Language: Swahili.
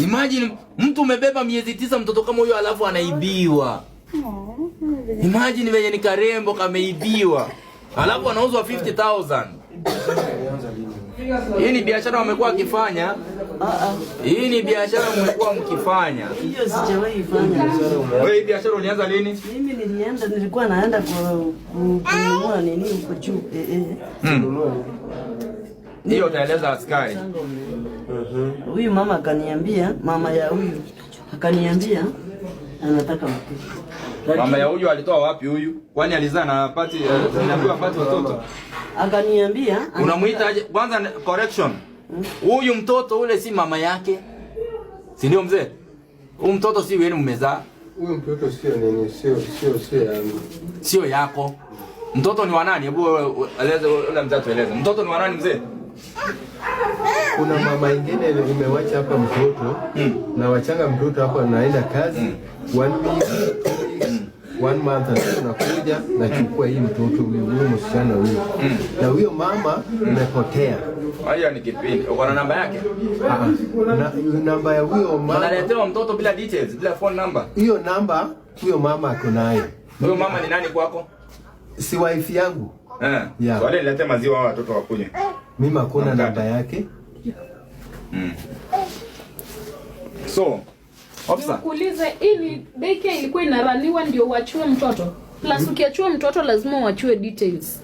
Imagine mtu umebeba miezi 9 mtoto kama huyo alafu anaibiwa. Imagine venye ni karembo kameibiwa. Alafu anauzwa 50,000. Hii ni biashara wamekuwa wakifanya. Hii ni biashara mmekuwa mkifanya. Hiyo sijawahi fanya. Wewe, hii biashara ulianza lini? Mimi nilikuwa naenda kununua nini huko juu. Eh, eh. Hiyo utaeleza askari. Huyu mama akaniambia, mama ya huyu akaniambia anataka mtoto. Mama ya huyu alitoa wapi huyu? Kwani alizaa na apati, inaambiwa apati watoto? Akaniambia. Unamuita aje? Kwanza correction. Huyu mtoto ule si mama yake. Si ndio, mzee? Huyu mtoto si wenu mmezaa. Huyu mtoto sio nini, sio yangu. Sio yako. Mtoto ni wa nani? Hebu eleze ule mzee, tueleze. Mtoto ni wa nani, mzee? Kuna mama ingine imewacha hapa mtoto na wachanga mtoto hapo, anaenda kazi one week, 2 weeks, one month, alafu nakuja nachukua hii mtoto huyu, huyu msichana huyu, na huyo mama imepotea. Haya ni kipindi. Uko na namba yake? Ah, na namba ya huyo mama. Unaletewa mtoto bila details, bila phone number. Hiyo namba huyo mama ako nayo. Huyo mama ni nani kwako? Si wife yangu. Eh. Yeah. Wale nilete maziwa hao watoto wakunywe. Mimi hakuna Na mkate. Namba yake. So, officer, Nikuulize, ili daycare ilikuwa inaruniwa ndio uachiwe mtoto? Plus ukiachiwa mtoto lazima uachiwe details.